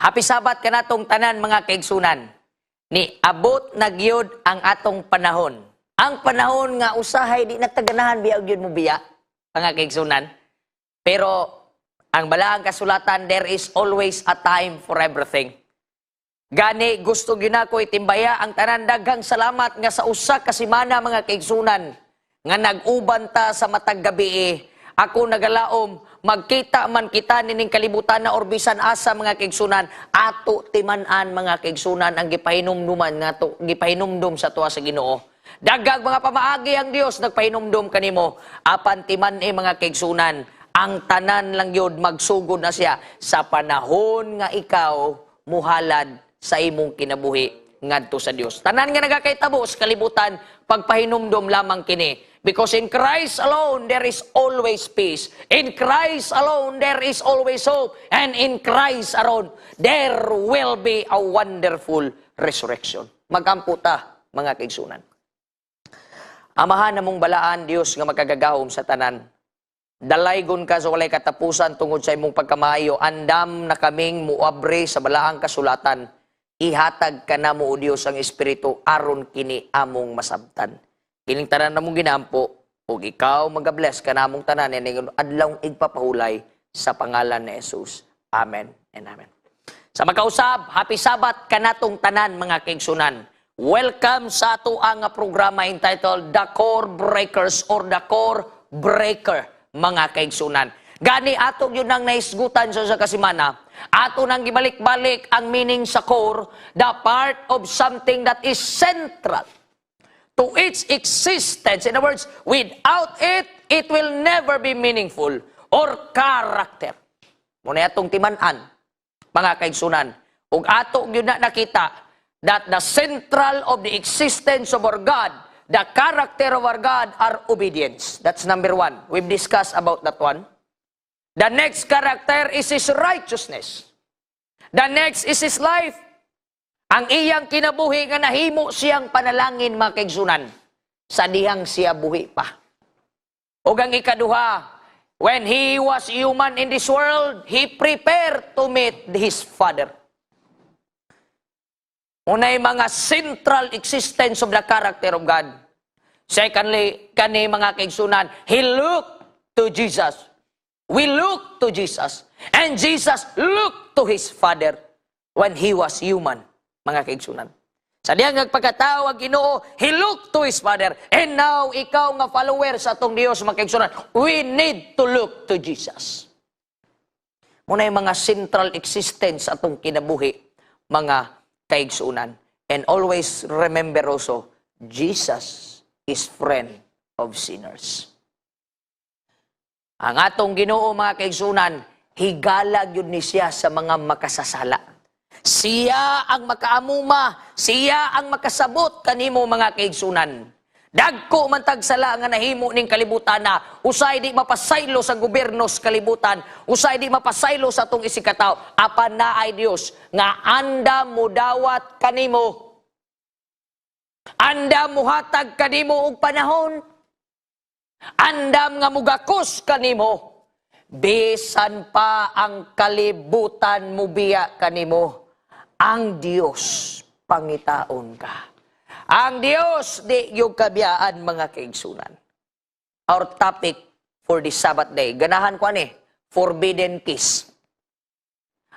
Happy Sabbath kanatong tanan, mga kaigsunan. Ni abot na gyud ang atong panahon. Ang panahon nga usahay di na ta ganahan biya gyud mo biya, mga kaigsunan. Pero ang balaang kasulatan, there is always a time for everything. Gani gusto gyud nako itimbaya ang tanan, daghang salamat nga sa usa ka semana, mga kaigsunan, nga nag-uban ta sa matag gabi. Ako nagalaom magkita man kita nining kalibutan na or bisan asa, mga kaigsunan, ato timan-an, mga kaigsunan, ang gipahinumduman nga to, gipahinumdum sa tuwa sa Ginoo. Daghang mga pamaagi ang Dios nagpahinumdum kanimo, apan timan-i, mga kaigsunan, ang tanan lang gyud magsugod na siya sa panahon nga ikaw muhalad sa imong kinabuhi ngadto sa Dios. Tanan nga nagakaitabo sa kalibutan, pagpahinumdom lamang kini. Because in Christ alone there is always peace. In Christ alone there is always hope. And in Christ alone there will be a wonderful resurrection. Magampo ta, mga kaigsunan. Amahan namong balaan, Dios nga makagagahom sa tanan. Dalaygon ka sa walay katapusan tungod sa imong pagkamaayo. Andam na kaming muabre sa balaang kasulatan. Ihatag ka namo, o Dios, ang Espiritu aron kini among masabtan. Kining tanan namong ginampo ug ikaw magabless kanamong tanan ining adlaw igpapahulay sa pangalan ni Jesus. Amen and amen. Sa makausab, happy Sabbath kanatong tanan, mga kaigsunan. Welcome sa ato ang programa entitled The Core Breakers or The Core Breaker, mga kaigsunan. Gani ato yun ang naisgutan sa kasimana. Ato nang gibalik-balik ang meaning sa core, the part of something that is central to its existence. In other words, without it, it will never be meaningful or character. Muna atong timan-an, mga kaigsunan. Ug ato gyud na nakita that the central of the existence of our God, the character of our God are obedience. That's number one. We've discussed about that one. The next character is His righteousness. The next is His life. Ang iyang kinabuhi nga nahimo siyang panalangin, mga kaigsunan, sa dihang siya buhi pa. Ug ang ikaduha, when He was human in this world, He prepared to meet His Father. Unay mga central existence of the character of God. Secondly, kani, mga kaigsunan, He looked to Jesus. We look to Jesus. And Jesus looked to His Father when He was human, mga kaigsunan. Sa diyang nagpagkatao ang Ginoo, He looked to His Father. And now, ikaw nga follower sa atong Dios, mga kaigsunan, we need to look to Jesus. Muna yung mga central existence atong kinabuhi, mga kaigsunan. And always remember also, Jesus is friend of sinners. Ang atong Ginoo, mga kaigsunan, higala gyud ni siya sa mga makasasala. Siya ang makaamuma, siya ang makasabot kanimo, mga kaigsunan. Dagko man tag sala nga nahimo ning kalibutan na usay di mapasaylo sa gobyerno sa kalibutan, usay di mapasaylo sa atong isigkatawo, apan naay Dios nga andam mudawat kanimo. Andam muhatag kanimo og panahon. Andam nga mugakos kanimo. Bisan pa ang kalibutan mubiya kanimo, ang Dios pangitaon ka. Ang Dios di yung kabiyaan, mga kaigsunan. Our topic for this Sabbath day, ganahan ko ani, forbidden kiss.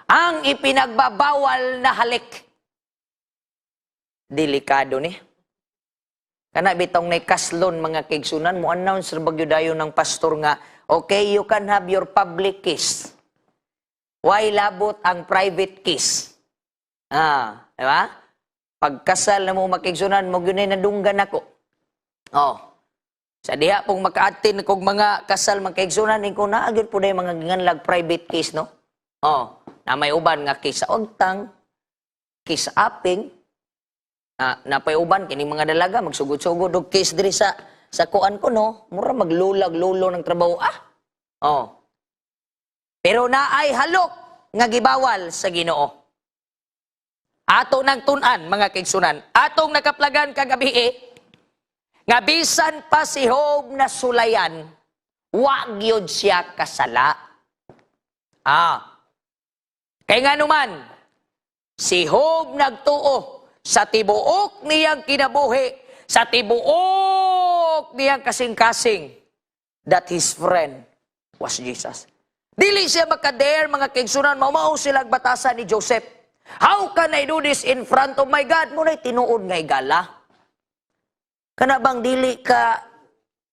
Ang ipinagbabawal na halik. Delikado ni. Kana bitong nay kaslon, mga kaigsunan, mo announce ra bagyo dayon ng pastor nga, "Okay, you can have your public kiss. Why labot ang private kiss?" Ah, di ba? Pagkasal na mo, makigsunan mo, gyud nadunggan ako. Oh. Sa diha pong maka-attend kog mga kasal, mga kaigsunan, ko naa gyud po na yung mga ginganlag private kiss, no? Oh, na may uban nga kiss sa ogtang, kiss sa aping, na napay uban kining mga dalaga magsugod-sugod og kiss diri sa kuan ko, no, mura maglulag lulo ng trabaho, ah. Oh. Pero naay halok nga gibawal sa Ginoo. Ato nang tun-an, mga kaigsunan. Atong nakaplagan kagabi eh, nga bisan pa si Job na sulayan, wa gyud siya kasala. Ah. Kay nga numan, Si Job nagtuo sa tibuok niyang kinabuhi, sa tibuok niyang kasing-kasing, that his friend was Jesus. Dili siya makadare, mga kaigsuonan, maumao sila batasan ni Joseph. "How can I do this in front of my God?" Mao na'y tinuod nga higala. Kana bang dili ka,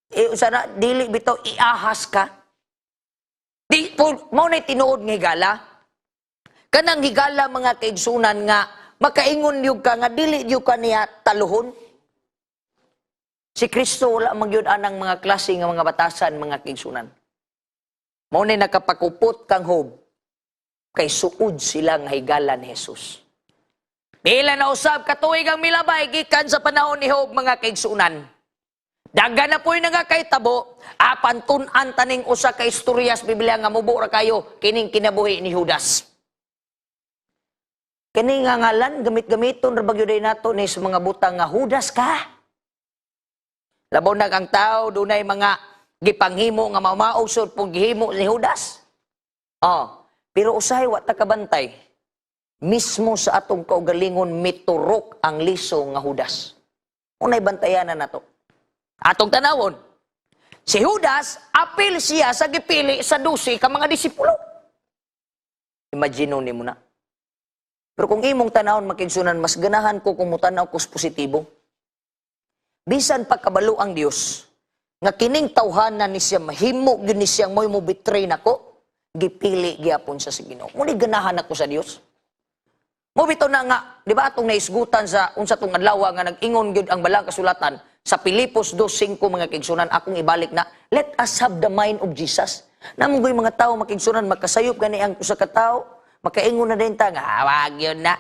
eh, sana, dili bitaw iahas ka? Di, po, mao na'y tinuod nga higala. Kanang higala, mga kaigsuonan, nga makaingon yun ka nga dili yun ka niya taluhon. Si Kristo wala magyud anang mga klase nga mga batasan, mga kaigsuonan. Mao ni nakapakupot kang Job kay suod sila nga higala ni Jesus. Pila na usab katuig ang milabay gikan sa panahon ni Job, mga kaigsuonan. Daghan na po'y nangakahitabo, apan tun-an taning usa ka istorya sa Biblia nga mubo ra kayo kining kinabuhi ni Judas. Kini nga ngalan gamit-gamiton ra bagyod nato ni sa mga butang nga Judas ka. Labaw na ang tao dunay mga gipanghimo nga mamao sud pong gihimo ni Judas. Oh, pero usahay wa ta kabantay. Mismo sa atong kaugalingon miturok ang liso nga Judas. Unay bantayanan nato. Atong tanawon. Si Judas, apil siya sa gipili sa 12 ka mga disipulo. Imagine ni mo na. Pero kung imong tanawon, mga kaigsuonan, mas ganahan ko kung mutanaw ko sa positibo. Bisan pagkabalo ang Dios nga kining tawhana ni siya mahimo gyud ni siyang mo'y mo betray nako, gipili gyapon sa Ginoo. Mao ni ganahan ako sa Dios. Mo bitaw na nga, di ba atong naisgutan sa unsa tong adlaw nga nag-ingon gyud ang balang kasulatan sa Filipos 2:5, mga kaigsuonan, akong ibalik na, let us have the mind of Jesus. Namo goy mga tao, mga kaigsuonan, makasayop gani ang usa ka tawo, makaingon na din ta nga, "Ah, wag yun na."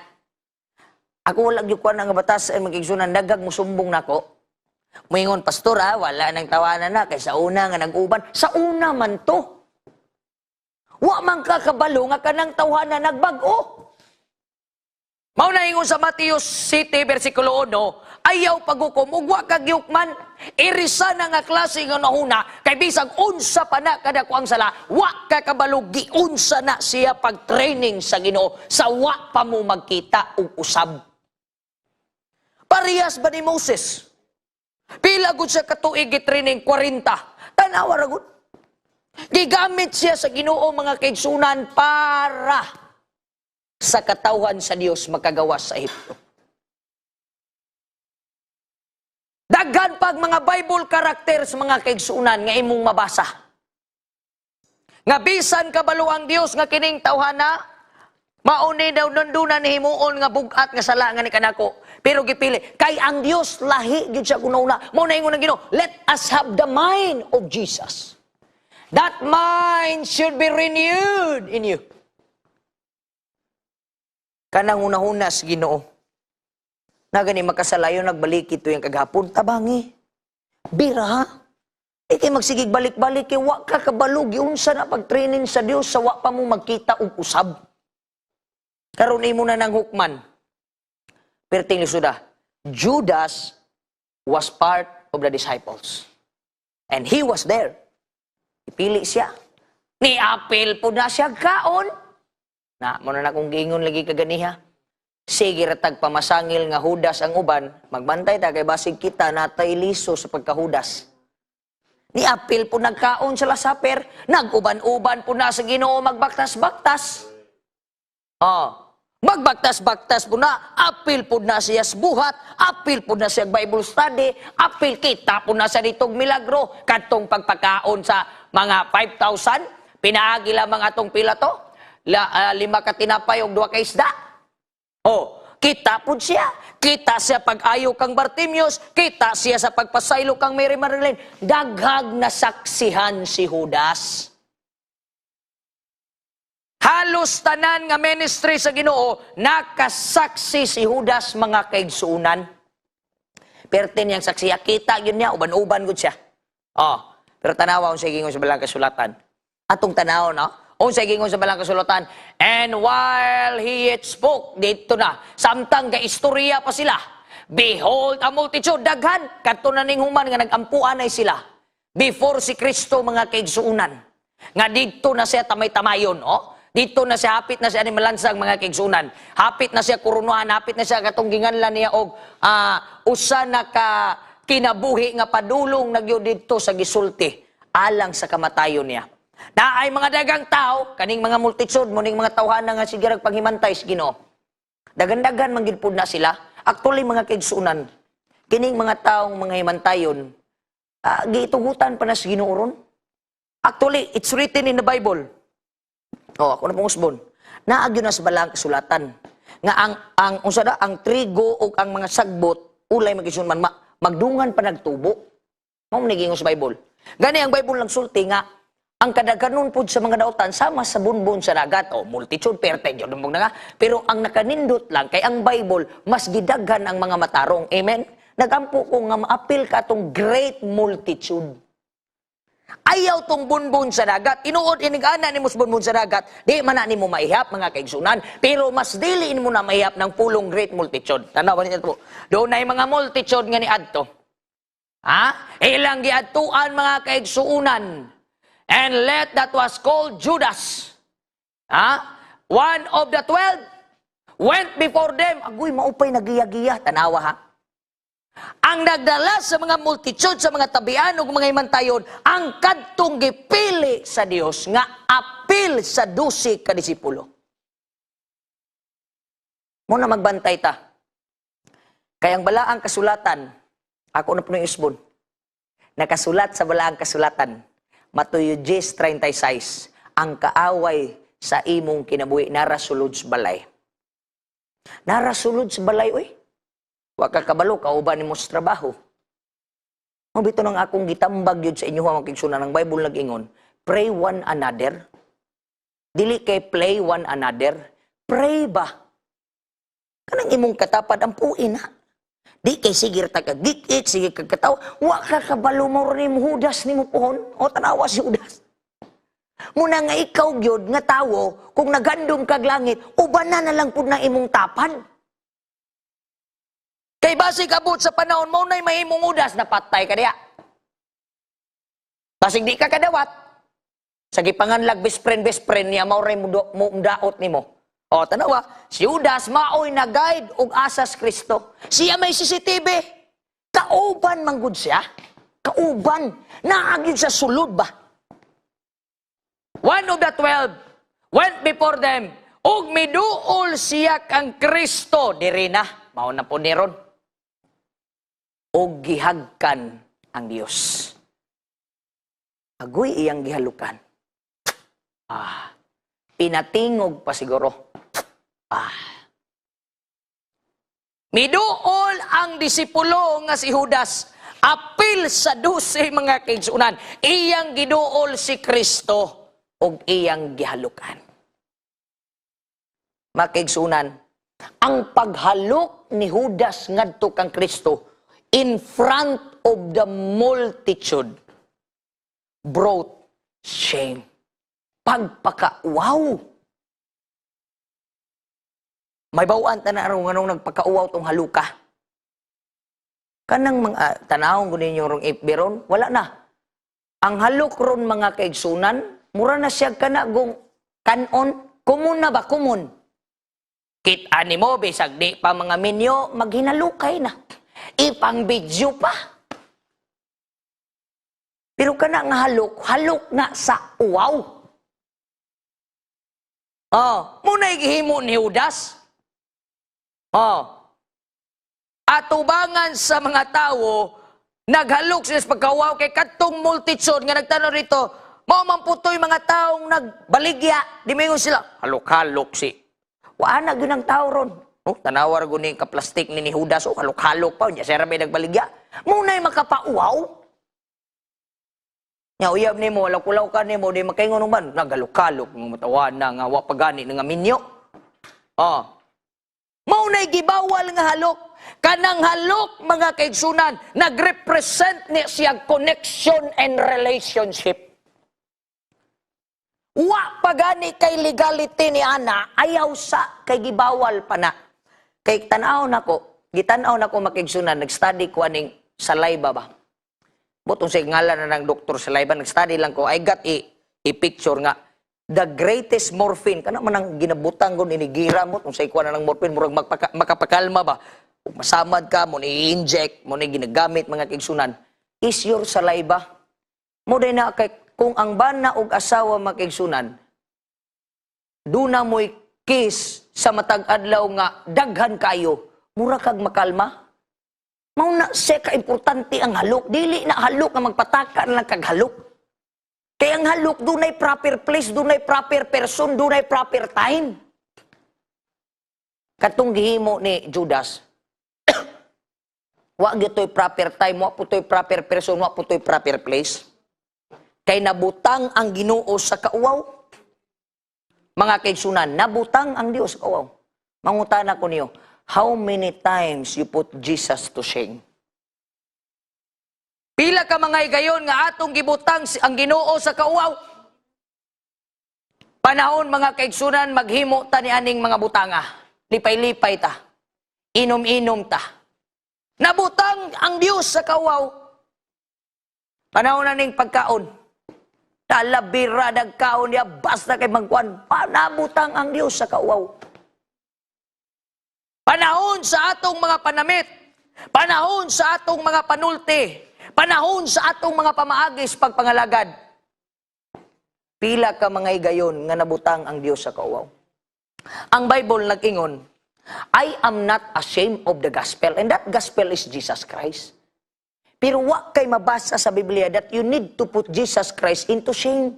Ako wala gyud kuan nga batas ay, mga kaigsuonan, dagag musumbong nako. Muingon, "Pastor, ah, wala nang tawanan na kay sa una nga nag-uban, sa una man to. Wa man kakabalo nga kanang tawhana nagbag-o." Mao na ingon sa Mateo 7 versikulo 1, ayaw paghukom ug wa ka gihukman. Irisa na nga klase nga nahuna kay bisag unsa pa na kada ang sala, wa ka kabalo giunsa na siya pag-training sa Ginoo sa wa pa mo magkita og usab. Parehas ba ni Moses? Pila gud siya katuig gi-training? 40. Tanawa ra gud. Gigamit siya sa Ginoo, mga kaigsuonan, para sa katawhan sa Dios makagawas sa Ehipto. Daghan pag mga Bible characters, mga kaigsuonan, nga imong mabasa. Nga bisan kabalo ang Dios nga kining tawhana mauni daw nanduna ni himuon nga bugat nga sala nga ni kanako. Pero gipili kay ang Dios lahi gyud siya kuna-una. Mao na ingon ang Ginoo, let us have the mind of Jesus. That mind should be renewed in you. Kanang hunahuna sa Ginoo. Na gani makasalayo nagbalikid to yung kagahapon, tabangi. Bira ha? Eh kay magsigig balik-balik kay wa ka kabalo giunsa na pag-training sa Dios sa wa pa mo magkita og usab. Karon imo na nang hukman. Perting lisuda. Judas was part of the disciples. And he was there. Ipili siya. Ni apil po na siya kaon. Na, mao na akong giingon lagi kaganiha. Sige ratag pamasangil nga Judas ang uban, magbantay ta kay basig kita natay liso sa pagkahudas. Ni apil po nagkaon sa Last Supper, nag-uban-uban po na sa Ginoo magbaktas-baktas. Oh, magbaktas-baktas po na, apil po na siya sa buhat, apil po na siya Bible study, apil kita po na siya ditong milagro, kadtong pagpakaon sa mga 5,000, pinaagi lamang atong pila to, lima ka tinapay og duha ka isda. Oh, kita po siya. Kita siya pag-ayo kang Bartimius, kita siya sa pagpasaylo kang Mary Magdalene. Daghag nasaksihan si Judas. Halos tanan nga ministry sa Ginoo nakasaksi si Judas, mga kaigsuonan. Perte niyang saksi, kita yun niya, uban-uban gud siya. Oh, pero tanawa unsay gingon sa balang kasulatan. Atong tanaw, no? Unsay gingon sa balang kasulatan? And while he yet spoke, dito na, samtang ga istorya pa sila. Behold, a multitude, daghan, kadto na ning human nga nagampuan ay sila. Before si Kristo, mga kaigsuonan. Nga didto na siya tamay-tamayon, oh. Dito na siya, hapit na siya ni malansang, mga kaigsunan. Hapit na siya kurunuhan, hapit na siya katong ginganlan niya og usa na ka kinabuhi nga padulong na gyud didto sa gisulti alang sa kamatayon niya. Naay mga dagang tao, kaning mga multitude, muning mga tawhana nga sige rag paghimantay sa Ginoo. Dagan-dagan man gyud pud na sila. Actually, mga kaigsunan, kining mga taong mga himantayon, gitugutan pa na sa Ginoo ron. Actually, it's written in the Bible. Oh, ako na pong usbon. Naa gyud na sa balaang kasulatan nga ang unsa da, ang trigo ug ang mga sagbot ulay magisun man magdungan pa nagtubo. Mao man giingon sa Bible. Gani ang Bible lang sulti nga ang kadaghanon pud sa mga dautan sama sa bunbon sa dagat o multitude perte jud na nga. Pero ang nakanindot lang kay ang Bible, mas gidaghan ang mga matarong. Amen. Nagampo ko nga maapil ka atong great multitude. Ayaw tong bunbon sa dagat. Inuod inig ana nimo sa bunbon sa dagat, di man na nimo maihap, mga kaigsunan, pero mas dili nimo na maihap ng pulong great multitude. Tanawa ninyo po. Doon na mga multitude nga niadto. Ha? Ilang giadtuan, mga kaigsuunan. And let that was called Judas. Ha? One of the 12 went before them. Agoy, maupay nagiya-giya. Tanawa ha. Ang nagdala sa mga multitude, sa mga tabian ug mga himantayon, ang kadtong gipili sa Dios nga apil sa 12 ka disipulo. Muna magbantay ta. Kay ang balaang kasulatan, ako na po usbon, nakasulat sa balaang kasulatan, Mateo 10:36, ang kaaway sa imong kinabuhi nara sulod sa balay. Nara sulod sa balay, oy. Wa ka kabalo, kauban nimo sa trabaho. Mao bitaw nang akong gitambag yun sa inyo, mga kaigsunan, ng Bible nag-ingon, pray one another. Dili kay play one another. Pray ba? Kanang imong katapad ang puin ha. Di kay sige ra ka gikit, sige ka katawa. Wa ka kabalo mo ni Judas nimo pohon. O tanawa si Judas. Muna nga ikaw gyud nga tawo, kung nagandom kag langit, ubanan na lang pud na imong tapad. Kay basig abot sa panahon mo na'y mahimong Judas, napatay ka diya. Basig di ka kadawat. Sa gipanganlag best friend niya, mao ray mo daot nimo. O tanawa, si Judas maoy na-guide og asas Kristo. Siya may CCTV. Kauban man gud siya. Kauban. Naa gyud sa sulod ba? One of the 12 went before them ug miduol siya kang Kristo diri na. Mao na po ni ron. Og gihagkan ang Dios. Agoy iyang gihalukan. Pinatingog pa siguro. Miduol ang disipulo nga si Judas. Apil sa 12, mga kaigsunan. Iyang giduol si Kristo ug iyang gihalukan. Mga kaigsunan, ang paghalok ni Judas ngadto kang Kristo in front of the multitude brought shame. Pagpakauwaw. May bawaan tanan nganong nagpakauwaw tong haluka. Kanang mga tanawon ko ninyo rong FB ron, wala na. Ang halok ron, mga kaigsunan, mura na siya kana gong kanon, common na ba, common. Kita nimo bisag di pa mga minyo, maghinalukay na. Ipang video pa. Pero kana nga halok, halok na sa uwaw. Oh, muna gihimo ni Judas. Oh. Atubangan sa mga tawo, naghalok sila sa pagkauwaw kay kadtong multitude nga nagtanaw rito, mao man putoy mga taong nagbaligya, di mingon sila, halok-halok si. Wa na gyud ang tao ron. Oh, tanawa ra guni ka plastic ni Judas, oh, halok-halok pa, unya siya ra may nagbaligya. Muna'y makapauwaw. Nya uyab nimo, wala kulaw ka nimo, di makaingon man, naghalok-halok, mga matawa na nga wa pa gani nga minyo. Oh. Mao na'y gibawal nga halok. Kanang halok, mga kaigsunan, nagrepresent ni siya connection and relationship. Wa pa gani kay legality ni ana, ayaw sa kay gibawal pa na. Kay tan-aw nako, gitan-aw nako, makigsunan, nag-study ko aning saliva ba. Butong sa ngalan na ng doktor saliva, nag-study lang ko, I got a picture nga The greatest morphine, kana man ang ginabutang ko inigira mo, kung sa ikuha na ng morphine, murag makapakalma ba? Kung masamad ka, mo ni-inject, mo ni ginagamit, mga kaigsunan, is your saliva. Mo din na kay kung ang bana og asawa, mga kaigsunan, duna mo'y kiss sa matag adlaw nga daghan kayo, mura kag makalma. Mao na siya ka-importante ang halok. Dili na halok nga magpataka na lang kag halok. Kaya ang halok, dunay proper place, dunay proper person, dunay proper time. Katong gihimo ni Judas, wa gyud proper time, wa putoy proper person, wa putoy proper place. Kay nabutang ang Ginoo sa kauwaw. Mga kaigsunan, nabutang ang Dios sa kauwaw. Mangutana ko niyo, how many times you put Jesus to shame? Pila ka mga higayon nga atong gibutang ang Ginoo sa kauwaw? Panahon, mga kaigsunan, maghimo ta ni aning mga butanga. Lipay-lipay ta. Inom-inom ta. Nabutang ang Dios sa kauwaw. Panahon na ning pagkaon. Talabira nagkaon niya basta kay magkuan. Nabutang ang Dios sa kauwaw. Panahon sa atong mga panamit. Panahon sa atong mga panulti. Panahon sa atong mga pamaagis pagpangalagad. Pila ka mga higayon nga nabutang ang Dios sa kauwaw? Ang Bible nag-ingon, "I am not ashamed of the gospel." And that gospel is Jesus Christ. Pero wa kay mabasa sa Biblia that you need to put Jesus Christ into shame.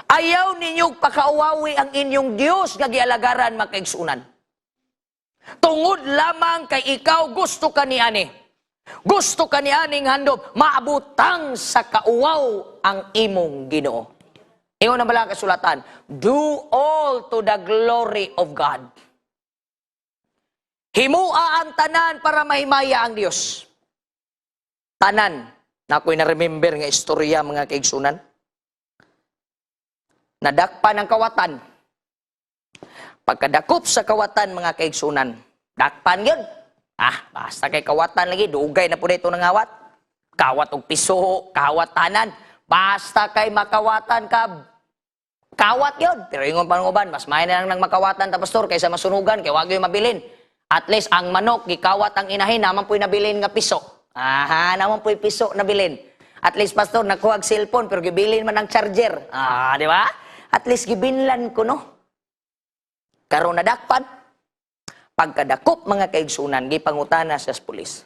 Ayaw ninyong pakauwawi ang inyong Diyos nga gialagaran, mga kaigsunan. Tungod lamang kay ikaw gusto ka ni ani. Gusto ka ni aning handom, maabutang sa kauwaw ang imong Ginoo. Ingon na bala kasulatan, "Do all to the glory of God." Himua ang tanan para mahimaya ang Dios. Tanan. Na ako'y na-remember nga istorya, mga kaigsunan. Nadakpan ang kawatan. Pagkadakop sa kawatan, mga kaigsunan, dakpan yun. Ah, basta kay kawatan lagi, dugay na po dito nangawat. Kawat og piso, kawat tanan. Basta kay makawatan ka, kawat yun. Pero ingon pa ng uban, mas may na lang ng makawatan ta, pastor, kaysa masunugan, kay wag yung mabilin. At least ang manok, gikawat ang inahin, naman po'y nabilin nga piso. Aha, naman po'y piso nabilin. At least, pastor, nakuha og cellphone, pero gibilin man ang charger. Ah, di ba? At least gibinlan ko, no? Karon nadakpan. Pagkadakop, mga kaigsunan, gipangutana sa pulis.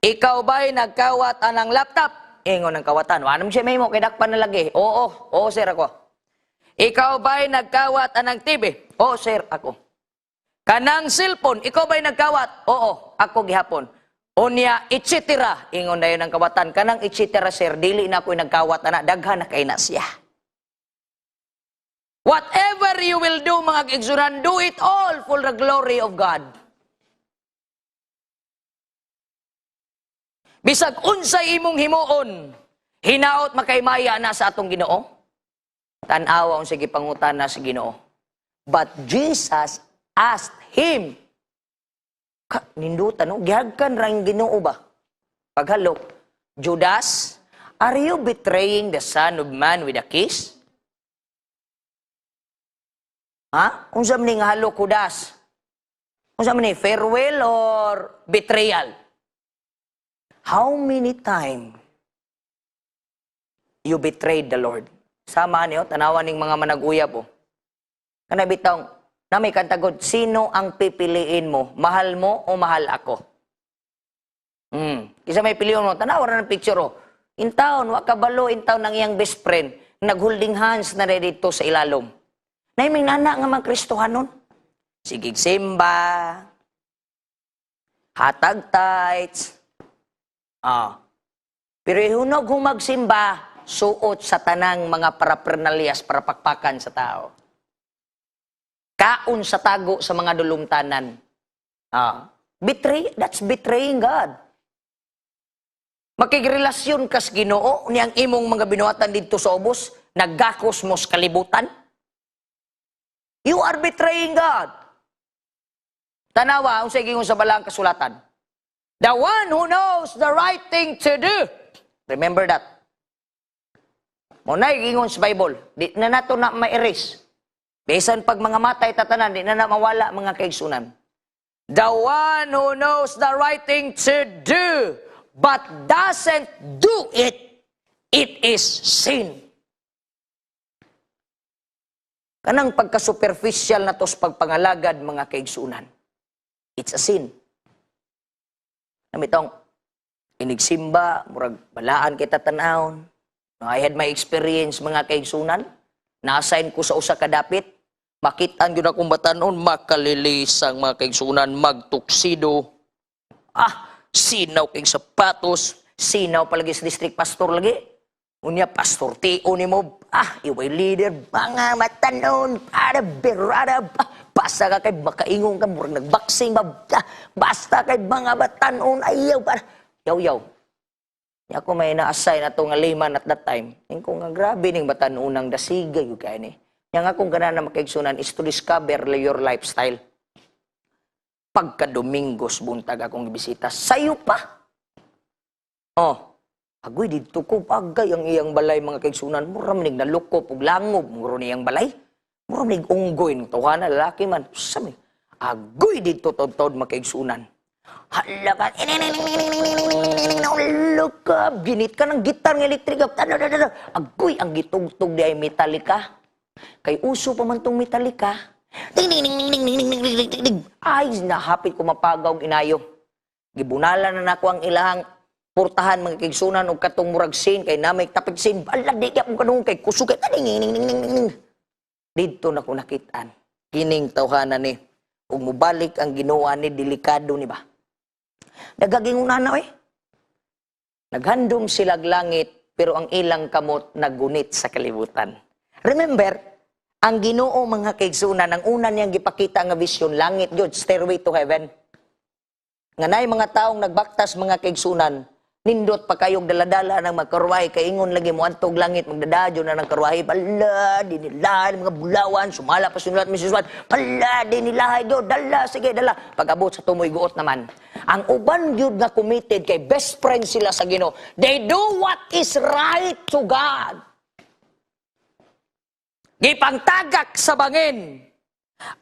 "Ikaw ba'y nagkawat anang laptop?" Ingon ng kawatan. Wala naman siya mahimo, kay dakpan na lagi. Oo, sir, ako." "Ikaw ba'y nagkawat anang TV?" "Oo, sir, ako." "Kanang cellphone, ikaw ba'y nagkawat?" "Oo, ako gihapon." "Unya, etc." Ingon dayon ang kawatan. "Kanang etc., sir, dili na ako'y nagkawat ana, daghan na kay na siya." Whatever you will do, mga kaigsunan, do it all for the glory of God. Bisag unsay imong himuon, hinaot makaimaya na sa atong Ginoo. Tan-awa unsay gipangutana sa Ginoo. But Jesus asked him. Ka, nindutan no, gihagkan ra ang Ginoo ba? Paghalok, "Judas, are you betraying the Son of Man with a kiss?" Ha? Unsa man ni nga halok, Judas? Unsa man ni, farewell or betrayal? How many time you betrayed the Lord? Sama niyo, tanawan ning mga managuyab po. Kana bitong, na may kantagod, "Sino ang pipiliin mo? Mahal mo o mahal ako?" Kisa may piliyon mo, tanawa ra ng picture oh. In town, wa kabalo in town ng iyang best friend, nag-holding hands na rin dito sa ilalom. Nay may nana nga mga Kristohanon. Sigig simba, hatag tithes. Ah. Pero ihunog humagsimba, suot sa tanang mga parapernalyas para pakpakan sa tao. Kaon sa tago sa mga dulumtanan. Ah. Betray, that's betraying God. Makigrelasyon kas Ginoo niyang imong mga binuhatan didto sa ubos, naggakos mo sa kalibutan. You are betraying God. Tanawa, ang sige sa balang kasulatan. The one who knows the right thing to do. Remember that. Mao na ingon sa Bible, di na nato na ma-erase. Bisan pag mga matay tatanan, di na na mawala, mga kaigsunan. The one who knows the right thing to do but doesn't do it, it is sin. Kanang pagka-superficial na to sa pagpangalagad, mga kaigsunan. It's a sin. Namitong, inigsimba, murag balaan kita tanawon. I had my experience, mga kaigsunan. Na-assign ko sa usa ka dapit. Makitaan gyud akong batanon, makalilisang, mga kaigsunan, magtuxedo. Ah, sinaw kay sapatos, sinaw palagi sa district pastor lagi. Unya, Pastor Tio ni mo, ah, iway leader, mga matanon, para berada, ah, basta ka kay makaingon ka, murag nagboxing ba, ah, basta kay mga batanon, ayaw, para, yaw yaw. Nya ako may na-assign ato nga layman at that time. Ingon ko nga grabe ning batan-unang dasiga gyud kay ni. Nya nga akong gana na makaigsunan is to discover your lifestyle. Pagka Domingos buntag akong gibisita, sayo pa. Oh, agoy didto ko pagay ang iyang balay, mga kaigsunan, mura man nig nalukop ug langob muro niyang balay. Mura man nig unggoy ng tawhana lalaki man. Sa may agoy didto tod-tod, mga kaigsunan. Hala ka, lukab, ginit ka ng gitar ng electric. Agoy, ang gitugtog di ay Metallica. Kay uso pa man tong Metallica. Ding, ding, ding, ding, ding, ding, ding, ding, ding, ding. Ay, nahapit ko mapagaw inayo. Gibunalan na nako ang ilahang portahan, mga kaigsunan, og katong murag sin kay na may tapig sin. Ala, di kay akong kanung kay kusog kay ding ding ding ding ding. Didto na ko nakitaan. Kining tawhana ni ug mobalik ang Ginoo ni, delikado ni ba? Nagagingon na eh. Naghandom silag langit pero ang ilang kamot naggunit sa kalibutan. Remember, ang Ginoo, mga kaigsunan, ang una niyang gipakita nga vision, langit gyud, stairway to heaven. Nga naay mga taong nagbaktas, mga kaigsunan, nindot pa kayong daladala ng magkarwahe, kay ingon lagi mo antog langit, magdadadyo na ng karwahe, pala, di nila, mga bulawan, sumala pa sinulat, Mrs. Juan, pala, di nila, do, dala, sige, dala. Pag-abot sa tumoy, guot naman. Ang uban gyud nga committed kay best friend sila sa Ginoo. They do what is right to God. Gipangtagak sa bangin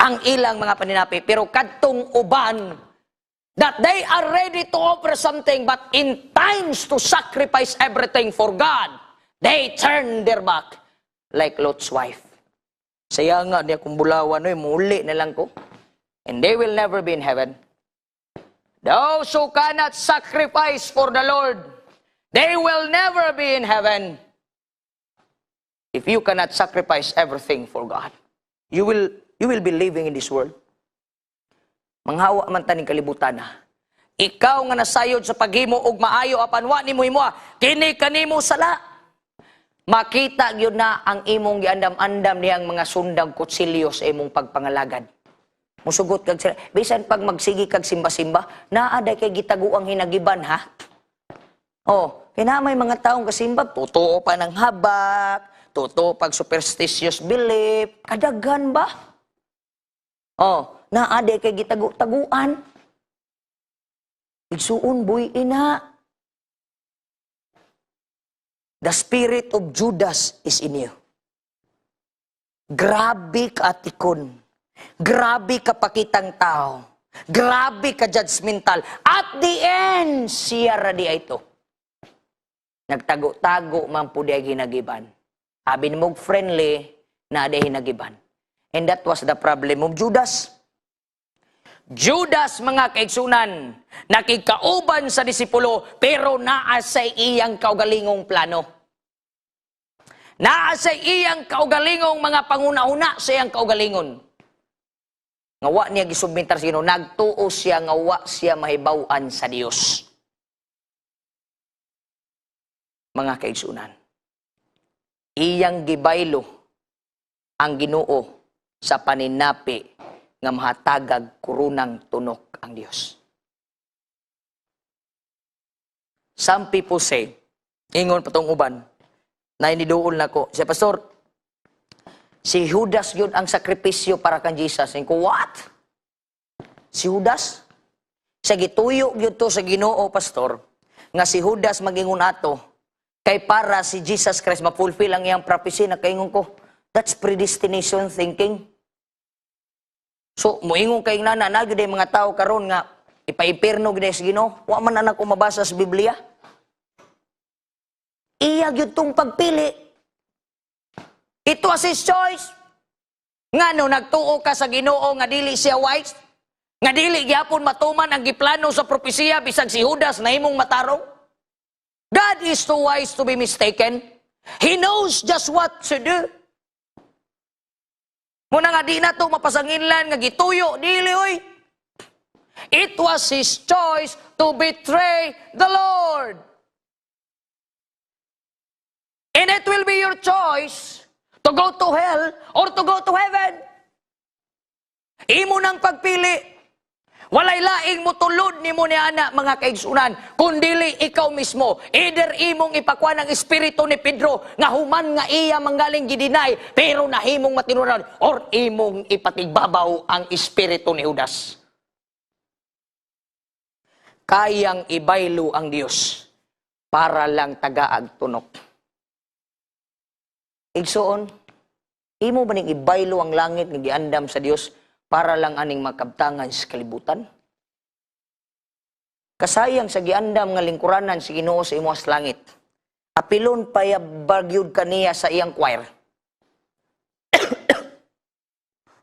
ang ilang mga paninapi. Pero kadtong uban, that they are ready to offer something, but in times to sacrifice everything for God, they turn their back like Lot's wife. Saya nga niya kung bulawan, oy, muli na lang ko. And they will never be in heaven. Those who cannot sacrifice for the Lord, they will never be in heaven. If you cannot sacrifice everything for God, you will be living in this world. Manghawa man taning kalibutan na. Ikaw nga nasayod sa paghimo og maayo apan wa nimo himoa, kini kanimo sala. Makita gyud na ang imong giandam-andam niyang mga sundang kutsilyo sa imong pagpangalagad. Musugot kag sila. Bisan pag magsigi kag simba-simba, naa day kay gitaguang hinagiban ha. Oh, kaya may mga taong kasimba, totoo pa ng habak, totoo pag superstitious belief, kadaghan ba? Oh, naa day kay gitagu-taguan. Igsuon buy ina. The spirit of Judas is in you. Grabe ka atikon. Grabe ka pakitang tao. Grabe ka judgmental. At the end, siya ra di ay ito. Nagtago-tago man po di ay hinagiban. Abi mo friendly na di hinagiban. And that was the problem of Judas. Judas, mga kaigsunan, nakikauban sa disipulo, pero naa sa iyang kaugalingong plano. Naa sa iyang kaugalingong mga panguna-una sa iyang kaugalingon. Nga wa niya gisubmitar sa Ginoo, nagtuo siya nga wa siya mahibaw-an sa Dios. Mga kaigsunan, iyang gibaylo ang Ginoo sa paninapi nga mahatagag kurunang tunok ang Dios. Some people say, ingon patong uban, na iniduol na ko, siya, "Pastor, si Judas yun ang sakripisyo para kan Jesus." Ingon ko, "What? Si Judas?" Sa gituyo yun to sa Ginoo, Pastor, nga si Judas magingon ato, Kay para si Jesus Christ ma-fulfill ang iyang prophecy. Nakaingon ko, that's predestination thinking. So, muingon kay nana, na gyud mga tao karon nga ipaipirno gyud sa Ginoo. Wa man anak ko mabasa sa Biblia. Iya gyud tong pagpili. It was his choice. Ngano nagtuo ka sa Ginoo nga dili siya wise? Nga dili gyapon matuman ang giplano sa propesiya bisag si Judas nahimong matarong? God is too wise to be mistaken. He knows just what to do. Muna nga di na to mapasanginlan nga gituyo, dili oy. It was his choice to betray the Lord. And it will be your choice to go to hell or to go to heaven. Imo nang pagpili. Walay laing mutulod nimo ni ana, mga kaigsunan, kundili ikaw mismo. Either imong ipakuan ang espiritu ni Pedro nga human nga iya manggaling gi-deny pero nahimong matinuran, or imong ipatigbabaw ang espiritu ni Judas. Kayang ibaylo ang Dios para lang tagaag tunok. Igsuon, imo ba ning ibaylo ang langit nga giandam sa Dios para lang aning makabtangan sa kalibutan? Kasayang sa giandam nga lingkuranan si Ginoo sa imo sa langit. Apilon pa bagyod kaniya sa iyang choir.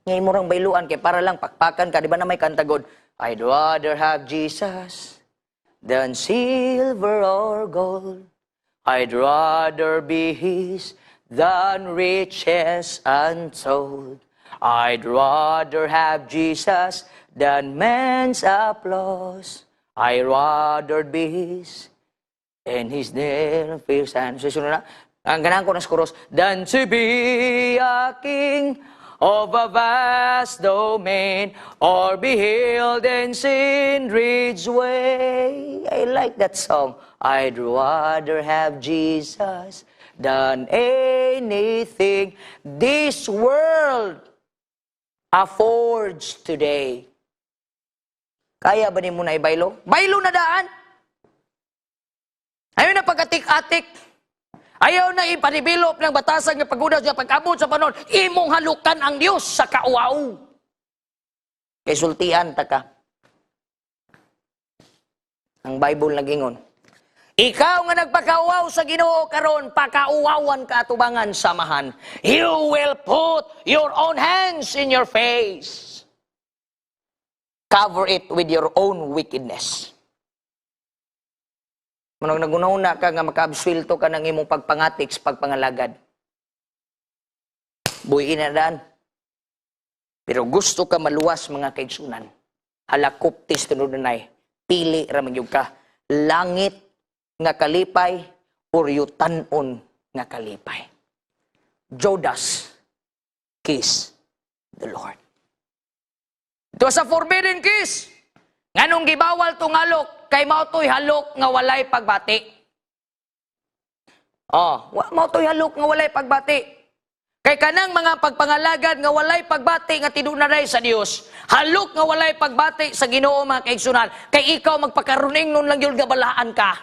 Nga imo rang bayluan kay para lang pakpakan ka, di ba na may kanta god? "I'd rather have Jesus than silver or gold. I'd rather be His than riches untold. I'd rather have Jesus than man's applause. I'd rather be His and His name fears and" Susunod na. Ang ganahan ko na sa chorus. "Than to be a king of a vast domain or be healed in sin-rich way." I like that song. I'd rather have Jesus than anything this world affords today. Kaya ba nimo na ibaylo? Baylo na daan. Ayaw na pag-atik-atik. Ayaw na ipa-develop ng batasan nga pagudas nga pag-abot sa panahon, imong halukan ang Dios sa kauaw. Kay sultian ta ka. Ang Bible nagingon, ikaw nga nagpakauaw sa Ginoo karon, pakauawan ka atubangan samahan. You will put your own hands in your face. Cover it with your own wickedness. Manong nagunahuna ka nga makaabswelto ka ng imong pagpangatik sa pagpangalagad. Buhiin na daan. Pero gusto ka maluwas, mga kaigsunan. Halakuptis tunod-unay. Pili ra man gyud ka. Langit nga kalipay or yutanon nga kalipay. Judas kiss the Lord. Ito sa forbidden kiss. Nganong gibawal tong halok? Kay mao to'y halok nga walay pagbati. Oh, mao to'y halok nga walay pagbati. Kay kanang mga pagpangalagad nga walay pagbati nga tinunanay sa Dios, halok nga walay pagbati sa Ginoo, mga kaigsunan, kay ikaw magpakaruning nun lang yun nga balaan ka.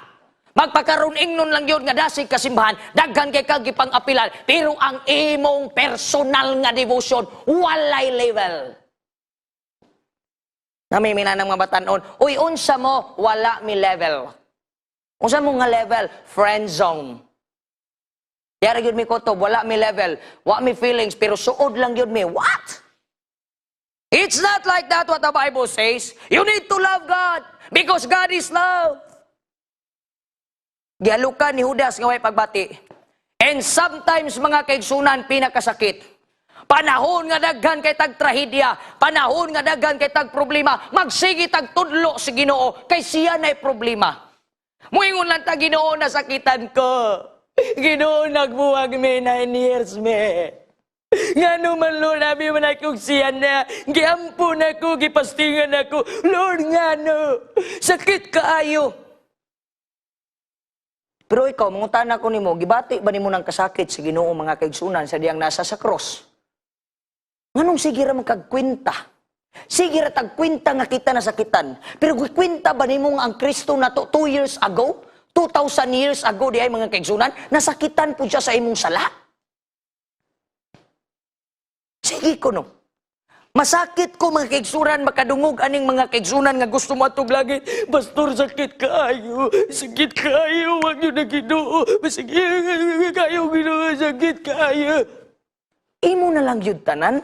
Magpakaruning nun lang yun nga dasig kasimbahan, daghan kay kag gipang-apilan, pero ang imong personal nga devotion walay level. Namimina ng mga batanon, "Uy, unsa mo?" "Wala mi level." "Unsa mo nga level?" "Friend zone. Yara gyud mi kutob, wala mi level, wa mi feelings, pero suod lang gyud mi." What? It's not like that what the Bible says. You need to love God because God is love. Gihalukan ni Judas nga way pagbati. And sometimes, mga kaigsunan, pinakasakit. Panahon nga daghan kay tag trahedya, panahon nga daghan kay tag problema, magsige tag tudlo si Ginoo kay siya nay problema. Muingon lang ta, "Ginoo, nasakitan ko. Ginoo, nagbuwag me 9 years me. Ngano man, Lord, abi man akong siya na, giampo na ko, gipastingan ako. Lord, ngano, sakit kaayo." Pero ikaw, mangutana ko nimo, gibati ba nimo ng kasakit sa Ginoo, mga kaigsunan, sa diyang nasa sa cross? Nganong sige ra man kagkwenta? Sige ra tagkwenta nga kita nasakitan. Pero gikwenta ba nimo nga ang Kristo nato 2 years ago? 2,000 years ago diay, mga kaigsunan, nasakitan po siya sa imong sala. Sige ko, no. Masakit ko, mga kaigsunan, makadungog aning mga kaigsunan nga gusto mo atog langit. "Pastor, sakit kaayo. Sakit kaayo. Wag yun na Ginoo. Sakit kaayo, Ginoo. Sakit kaayo." Imo na lang yun tanan.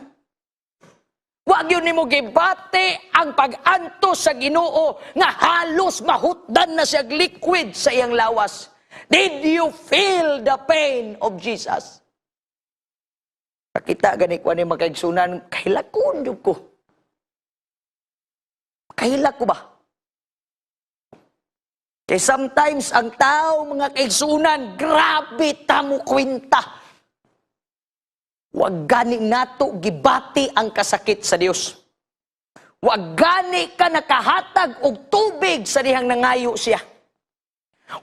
Wag yun nimo gibati ang pag-antos sa Ginoo nga halos mahutdan na siya liquid sa iyang lawas. Did you feel the pain of Jesus? Kakita gani ko ani, mga kaigsunan, kahilakon jud ko. Kahilak ko ba? Kay sometimes ang tao, mga kaigsunan, grabe tamo kwenta. Wag gani nato gibati ang kasakit sa Dios. Wag gani ka nakahatag og tubig sa dihang nangayo siya.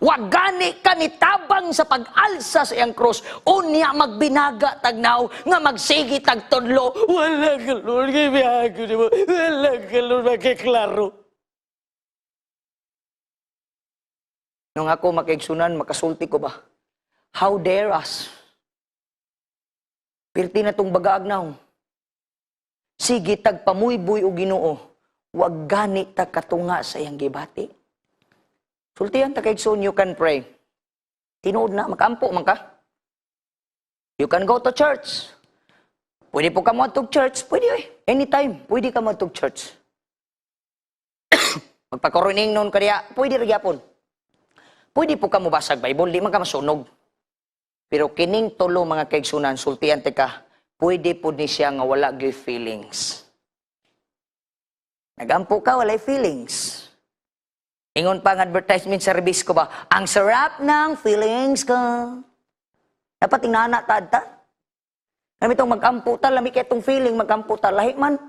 Wag gani ka nitabang sa pag-alsa sa iyang krus. Unya magbinaga tagnaw nga magsigi tag tudlo. "Wala ka, Lord, gibiyago nimo. Wala ka, Lord, makiklaro." Nung ako makaigsunan, makasulti ko ba? How dare us? Pirti na tong bagaag naw. Sige tag pamuyboy o Ginoo, wag gani ta katunga sa iyang gibati. Sultihan ta, kaigsoon, you can pray. Tinuod na, makampo man ka. You can go to church. Pwede po ka mo church, pwede eh. Anytime, pwede ka mo church. Magpakaroning noon kaya, pwede ra gyapon. Pwede po ka mo basag Bible, di man ka masunog. Pero kining tulo, mga kaigsunan, sultian ka, pwede po ni siya nga wala gyud feelings. Nagampo ka, walay feelings. Ingon pa ang advertisement sa Rebisco ba, "Ang sarap ng feelings ko." Dapat inana ta ta. Kami itong magampo ta, lami kay itong feeling, magampo ta, lahi man.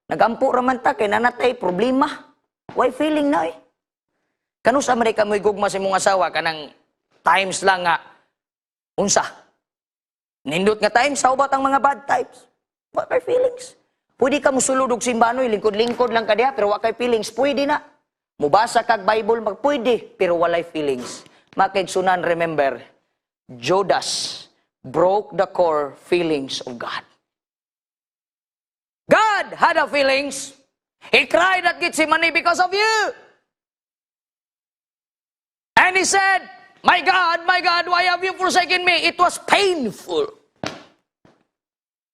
Nagampo raman ta, kay nanatay, problema. Why feeling na eh? Kanus man ka mo'y gugma sa imong asawa, kanang times lang nga, unsa? Nindot nga times, how about ang mga bad times? Wa kay feelings. Pwede ka musulod og simbanoy, lingkod-lingkod lang ka diha, pero wa kay feelings, pwede na. Mubasa kag Bible, mag pwede, pero walay feelings. Makaigsunan, remember, Judas broke the core feelings of God. God had a feelings. He cried at Gethsemane because of you. And he said, "My God, my God, why have you forsaken me?" It was painful.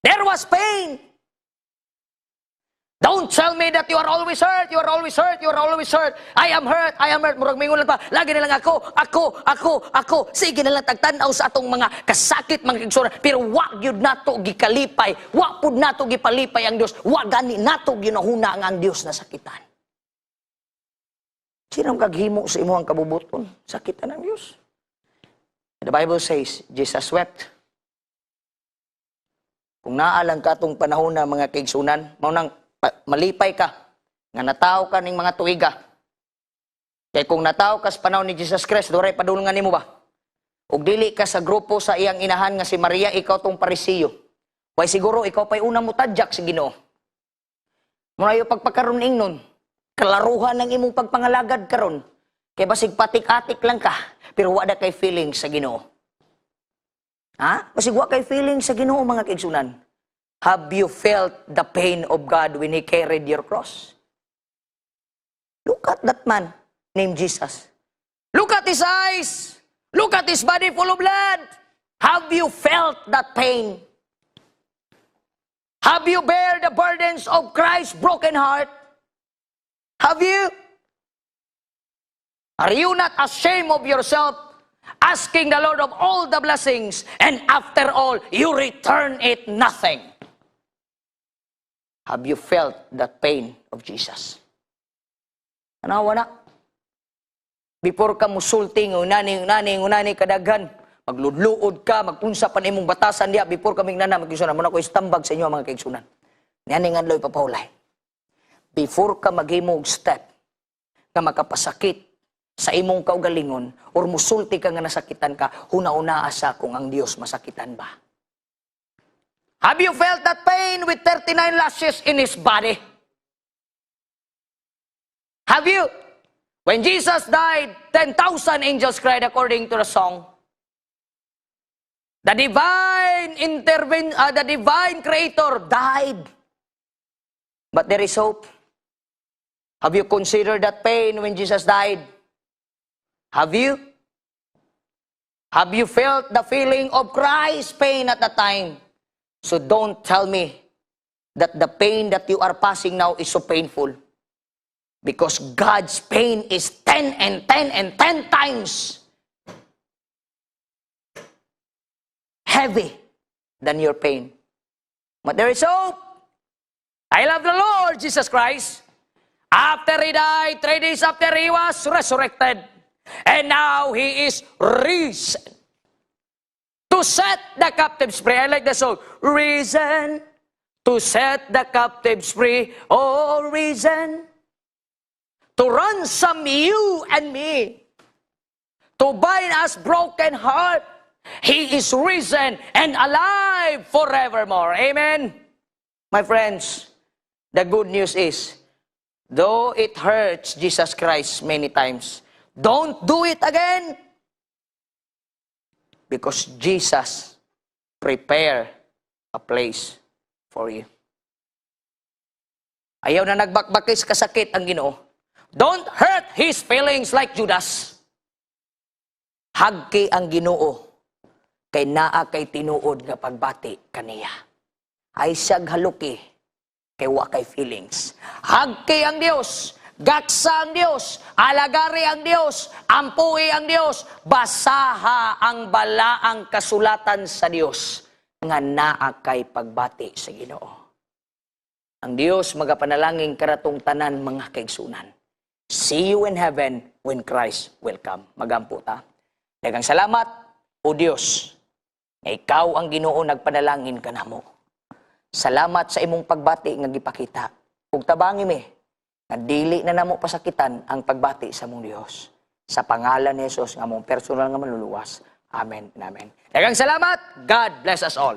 There was pain. Don't tell me that you are always hurt, you are always hurt, you are always hurt. "I am hurt, I am hurt." Murag mingon lang pa. Lagi na lang ako, ako, ako, ako. Sige na lang tagtanaw sa atong mga kasakit, mga kaigsunan. Pero wa gyud nato gikalipay. Wa pud nato gipalipay ang Dios. Wa gani nato ginahuna nga ang Dios nasakitan. Sino ang kaghimo sa imong kabubuton? Sakitan ng Dios. The Bible says, Jesus wept. Kung naalang ka itong panahon na, mga kaigsunan, mao nang malipay ka, nga natawo ka ning mga tuiga. Kay kung natawo ka sa panahon ni Jesus Christ, duray padulngan nimo ba? Ug dili ka sa grupo sa iyang inahan nga si Maria, ikaw tong Parisiyo. Way siguro ikaw pa'y una mo tadyak sa Ginoo. Muna pagpakaron ingnon, kalaruhan ng imong pagpangalagad karon. Kay basig patik-atik lang ka, pero wala kay feeling sa Ginoo. Ha? Basig wa kay feeling sa Ginoo, mga kaigsunan. Have you felt the pain of God when He carried your cross? Look at that man named Jesus. Look at his eyes. Look at his body full of blood. Have you felt that pain? Have you bear the burdens of Christ's broken heart? Have you? Are you not ashamed of yourself, asking the Lord of all the blessings, and after all, you return it nothing? Have you felt that pain of Jesus? Tanawa na. Before ka musulti, ngunani, ngunani, ngunani kadaghan, magludluod ka, magunsa pa imong batasan diya, before ka mingnana, magkisunan, muna ko istambag sa inyo, mga kaigsunan. Niyan nga adlaw ipapahulay. Before ka maghimog step nga makapasakit sa imong kaugalingon or musulti ka nga nasakitan ka, huna-hunaa sa kung ang Dios masakitan ba. Have you felt that pain with 39 lashes in his body? Have you? When Jesus died, 10,000 angels cried, according to the song. The divine creator died. But there is hope. Have you considered that pain when Jesus died? Have you? Have you felt the feeling of Christ's pain at that time? So don't tell me that the pain that you are passing now is so painful. Because God's pain is 10 and 10 and 10 times heavy than your pain. But there is hope. I love the Lord Jesus Christ. After He died, 3 days after, He was resurrected. And now He is risen to set the captives free. I like the song. Risen to set the captives free. Oh, risen to ransom you and me, to bind us broken heart. He is risen and alive forevermore. Amen. My friends, the good news is, though it hurts Jesus Christ many times, don't do it again. Because Jesus prepare a place for you. Ayaw na nagbakbakis kasakit ang Ginoo. Don't hurt His feelings like Judas. Hagki ang Ginoo kay naa kay tinuod nga pagbati kaniya. Ayaw siyag haluki kay wa kay feelings. Hagki ang Dios, gaksa ang Dios, alagari ang Dios, ampui ang Dios, basaha ang balaang kasulatan sa Dios nga naa kay pagbati sa Ginoo. Ang Dios magapanalangin kanatong tanan, mga kaigsunan. See you in heaven when Christ will come. Magampo ta. Daghang salamat, O Dios, nga ikaw ang Ginoo nagpanalangin kanamo. Salamat sa imong pagbati nga gipakita. Ug tabangi mi nga dili na namo pasakitan ang pagbati sa among Dios. Sa pangalan ni Jesus nga among personal nga manluluwas. Amen and amen. Daghang salamat. God bless us all.